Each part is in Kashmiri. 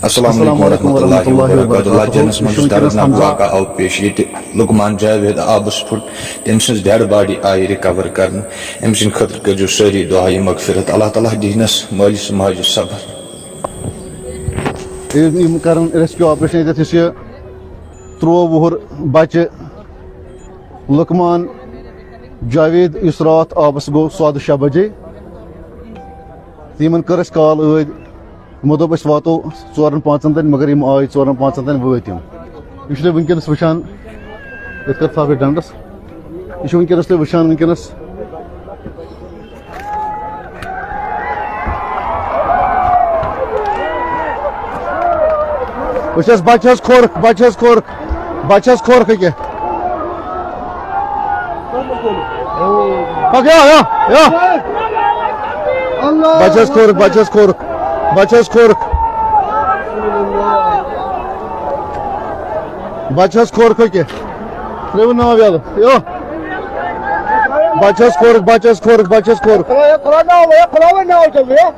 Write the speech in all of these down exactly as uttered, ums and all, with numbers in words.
السلام علیکم ورحمۃ اللہ وبرکاتہ۔ لال چوکس منٛز چھُ دردناک واقعہ آو پیش، ییٚتہِ لقمان جاوید آبس پھوٚٹ، تٔمۍ سٕنٛز ڈیڈ باڈی آیہِ رِکور کرنہٕ۔ أمۍ سٕنٛدِ خٲطرٕ کٔرۍزیو سٲری دُعایہِ مغفرت۔ اللہ تعالیٰ دِینَس مٲلِس ماجہِ صبر۔ یِم، یِم کرن ریسکیو آپریشن ییٚتٮ۪تھ، یُس یہِ تُرٛواہ وُہُر بچہٕ لقمان جاوید، یُس راتھ آبس گوٚو سۄدٕ شےٚ بجے، تہٕ یِمن کٔر اَسہِ کال ٲدۍ۔ یِمو دوٚپ أسۍ واتو ژورن پانٛژن تانۍ، مگر یِم آے ژورن پانٛژن تانۍ وٲتۍ یِم۔ یہِ چھُ تُہۍ وٕنکیٚنس وٕچھان، یِتھ کٔنۍ تھاو یہِ ڈنڈس۔ یہِ چھُ وٕنکیٚنس تُہۍ وٕچھان وٕنکیٚنس۔ وٕچھ حظ، بچہٕ حظ کھورُکھ، بچہٕ حظ کھورُکھ، بچہٕ حظ کھورُکھ أکیٛاہ۔ پکھ، یو، یو، یو۔ بچہٕ حظ کھورُکھ، بچہٕ حظ کھورُکھ، بچہٕ حظ کھورُکھ۔ بچہٕ حظ کھورُکھ أکیٛاہ۔ ترٛٲیِو ناو یَلہٕ۔ یو۔ بچہٕ حظ کھورُکھ، بچہٕ حظ کھورُکھ، بچہٕ حظ کھورُکھ۔ ہے، کھُلاو ناو، ہے، کھُلاو وۄنۍ ناو جلدی، ہے۔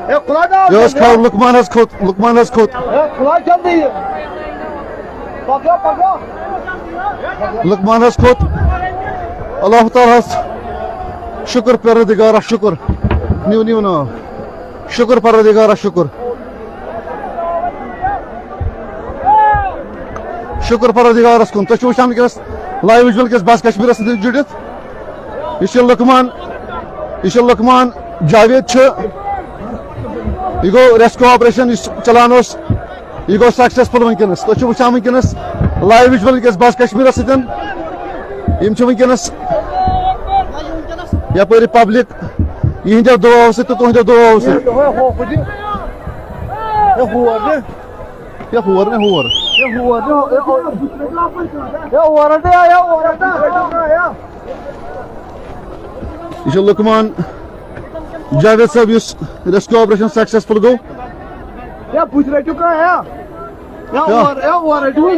ہے، کھُلاو ناو یہِ اوس جلدی، کھو-، ہے۔ لُقمان حظ کھوٚت، لُقمان حظ کھوٚت۔ ہے، کھُلاو جلدی یہِ۔ پکڑو، پکڑو۔ لُقمان حظ کھوٚت۔ اللہ تعالیٰ ہس شُکر پروردگارا، شُکر۔ نِو، نِو ناو۔ شُکر پروردگارا، شُکر۔ شُکر پروردگارس کُن۔ تُہۍ چھِو وٕچھان وٕنکیٚنس لایو وِجوَل کِس بس کشمیٖرس سۭتۍ جُڑِتھ۔ یہِ چھُ لُقمان، یہِ چھُ لُقمان جاوید چھُ۔ یہِ گوٚو ریسکیو آپریشن یُس چلان اوس، یہِ گوٚو سکسیسفل وٕنکیٚنس۔ تُہۍ چھِو وٕچھان وٕنکیٚنس لایو وِجوَل وٕنکیٚس بس کشمیٖرس سۭتۍ۔ یِم چھِ وٕنکیٚنس یپٲرۍ پبلک یِہنٛدیو دُعاہو سۭتۍ تہٕ تُہنٛدیو دُعاہو سۭتۍ۔ ہے ہور دِ۔ ہے ہور نہ ہور۔ ہے ہور دِ، ہے ہور۔ ہے ہور دِ، ہے ہور دِ۔ یہِ چھُ لُقمان جاوید صٲب، یُس ریسکیو آپریشن سکسیسفل گوٚو۔ ہے بہٕ تہِ رٔٹِو کانٛہہ، ہے۔ ہے کیٛاہ؟ ہور، ہے ہور رٔٹِو۔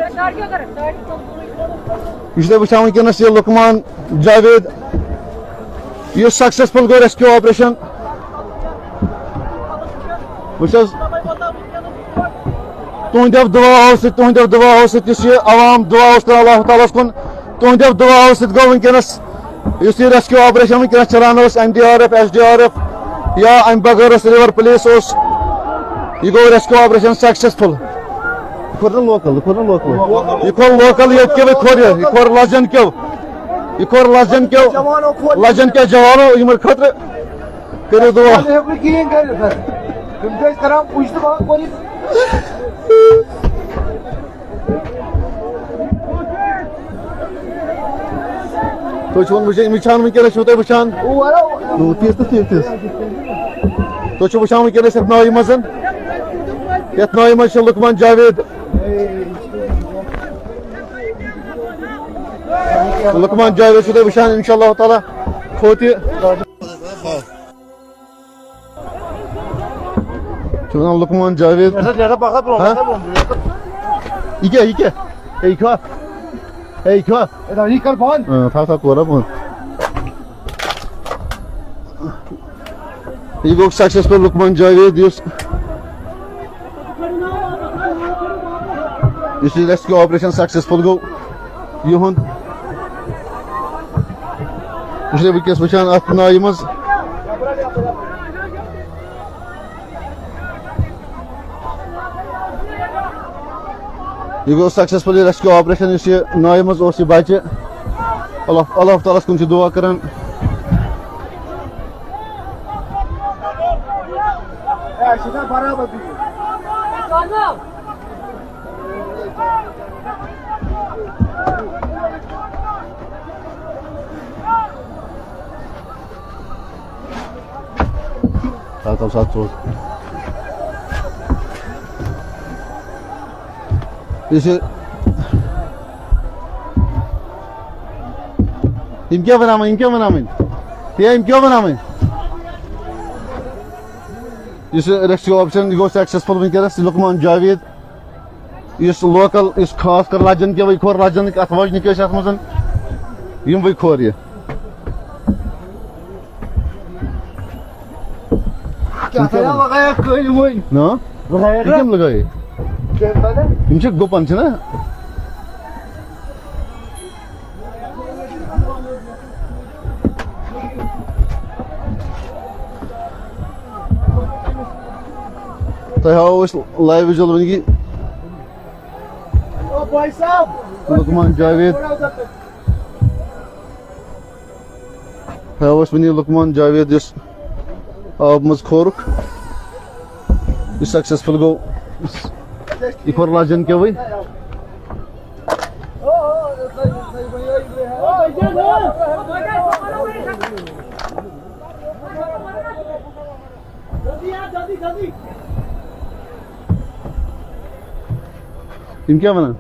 یہِ چھُ تۄہہِ وٕچھان وٕنکیٚنس یہِ لُقمان جاوید، یُس سکسیسفل گوٚو ریسکیو آپریشن۔ وٕچھ حظ، تُہنٛدیو دُعاہو سۭتۍ، تُہنٛدیو دُعاہو سۭتۍ یُس یہِ عوام دُعا اوس کران اللہ تعالیٰ ہس کُن، تُہنٛدیو دُعاہو سۭتۍ گوٚو وٕنکیٚنس یُس یہِ ریسکیو آپریشن وٕنکیٚنس چلان اوس، N D R F, S D R F یا امہِ بغٲر اوس ریور پولیس اوس، یہِ گوٚو ریسکیو آپریشن سکسیسفل۔ یہِ کھوٚر نہٕ لوکل، یہِ کھوٚر نہٕ لوکل۔ یہِ کھوٚر لوکل ییٚتہِ کیٛاہ، یہِ کھوٚر یہِ، یہِ کھوٚر لجن کیو، یہِ کھوٚر لجن کیو، لجن کیو جوانو یِمن خٲطرٕ کٔرِو دُعا۔ بہٕ ہیٚکہٕ نہٕ کِہیٖنۍ کٔرِتھ حظ۔ تِم چھِ أسۍ کران پُش تہٕ بہٕ ہا کوٚر یہِ۔ تُہۍ چھِو وۄنۍ وٕچھان، یِم چھان وٕنکیٚنَس چھِو تُہۍ وٕچھان۔ نو، تِژھ تہٕ تِژھ، تِژھ۔ تُہۍ چھِو وٕچھان وٕنکیٚنَس یَتھ ناوِ منٛز، یَتھ ناوِ منٛز چھِ لُقمان جاوید۔ لُقمان جاوید چھِو تُہۍ وٕچھان، اِنشاء اللہ تعالیٰ کھوتہِ۔ چھُ وَنان لُقمان جاوید۔ ہا؟ یہِ کیٛاہ، یہِ کیٛاہ؟ ہے، یہِ کھیوٚوا؟ ہے، یہِ کھیوٚوا؟ ہے، یہِ کر بنٛد۔ اۭں، تھاو سا کورا بنٛد۔ یہِ گوٚو سکسیسفل لُقمان جاوید، یُس، یُس یہِ ریسکیو آپریشن سکسیسفل گوٚو یِہُنٛد۔ یہِ چھُ وٕنکیٚس وٕچھان اَتھ ناوِ منٛز۔ یہِ گوٚو سکسیسفلی ریسکیو آپریشن، یُس یہِ ناوِ منٛز اوس یہِ بچہِ۔ اللہ، اللہ تعالیٰ ہس کُن چھِ دُعا کران۔ تَتھ اوس اَتھ ژوٚٹ۔ یہِ چھِ، یِم کیٛاہ بَناوان، یِم کیٛاہ بَناوان؟ ہے، یِم کیٛاہ بَناوان؟ یُس یہِ ریسکیو آپریشن، یہِ گوٚو سکسیسفل وٕنکیٚنَس۔ لُقمان جاوید، یُس لوکل، یُس خاص کر لجن کیو، یہِ کھور لجن، اتھ وجنہِ کیٛاہ چھِ اتھ منٛز؟ یِم وٕے کھور یہِ۔ کیٛاہ تھایا لگایا کٔلۍ وۄنۍ؟ نا؟ یہِ کٔمۍ لگٲے؟ یِم چھِ گُپن، چھِنہ؟ تۄہہِ ہاوو أسۍ live visual وٕنہِ کہِ لقمان جاوید۔ ہاوس وٕنی لقمان جاوید، یُس آب منٛز کھورُکھ، یہِ successful گوٚو، یہِ کھوٚر لجن کیوٕے۔ یِم کیٛاہ وَنان؟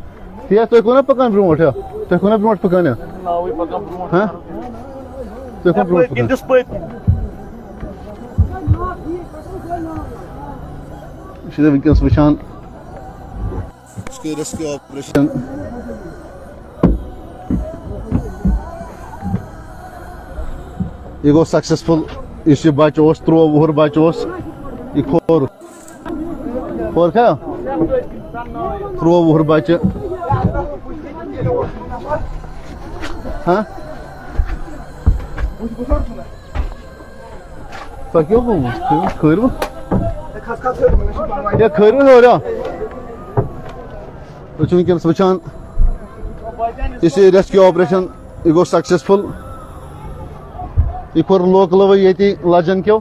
تی ہا، تُہۍ کُن ہا پَکان برٛونٛٹھ، ہا؟ تُہۍ کُن ہا برٛونٛٹھ پَکان، ہا؟ ناوٕے پَکان برٛونٛھٹ۔ ہا؟ تُہۍ کُن برٛونٛٹھ پَکان؟ کِنہٕ دِژ پٔتۍ؟ أسۍ چھِ وٕنکیٚنَس وٕچھان rescue، rescue operation۔ یہِ گوٚو successful۔ یُس یہِ بَچہٕ اوس، تُرٛواہ وُہُر بَچہٕ اوس، یہِ کھوٚر۔ کھوٚر کھا؟ تُرٛواہ وُہُر بَچہٕ۔ ہاں؟ تۄہہِ کیٛاہ گوٚو؟ تُہۍ کھٲرِو؟ ہے، کھٲرِو ہیوٚر، آ۔ أسۍ چھِ وٕنکیٚنَس وٕچھان، یُس یہِ rescue operation، یہِ گوٚو successful۔ یہِ کوٚر لوکلوٕے ییٚتی لجن کیو۔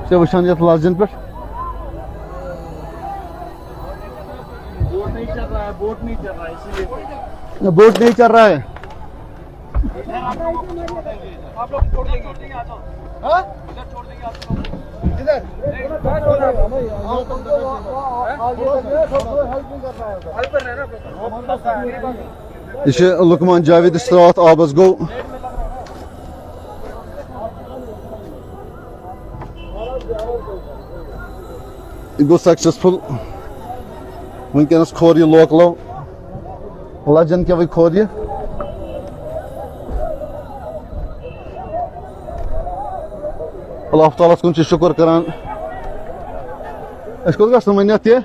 ژےٚ وٕچھان یَتھ لجن پٮ۪ٹھ۔ बोट नहीं चल रहा है, बोट नहीं चल रहा है, इसीलिए। बोट नहीं चल रहा है। یہِ چھُ لقمان جاوید، یُس راتھ آبس گوٚو۔ یہِ گوٚو successful۔ وٕنکیٚنَس کھور یہِ لوکلو۔ لجن کیٛاہ وۄنۍ کھور یہِ۔ اللہ تعالیٰ ہَس کُن چھِ شُکُر کران۔ أسۍ کوٚت گژھو وۄنۍ اَتھ یہِ؟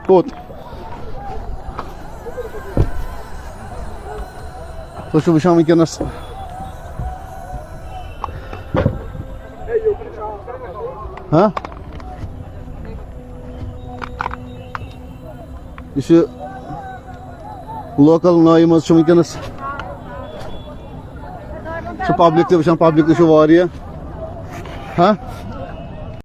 کوٚت؟ تُہۍ چھِو وٕچھان وٕنکیٚنَس۔ ہاں؟ یہِ چھُ لوکل نایہِ منٛز چھُ وٕنکیٚنَس۔ چھُ public تہِ وٕچھان، public تہِ چھُ واریاہ۔ ہاں؟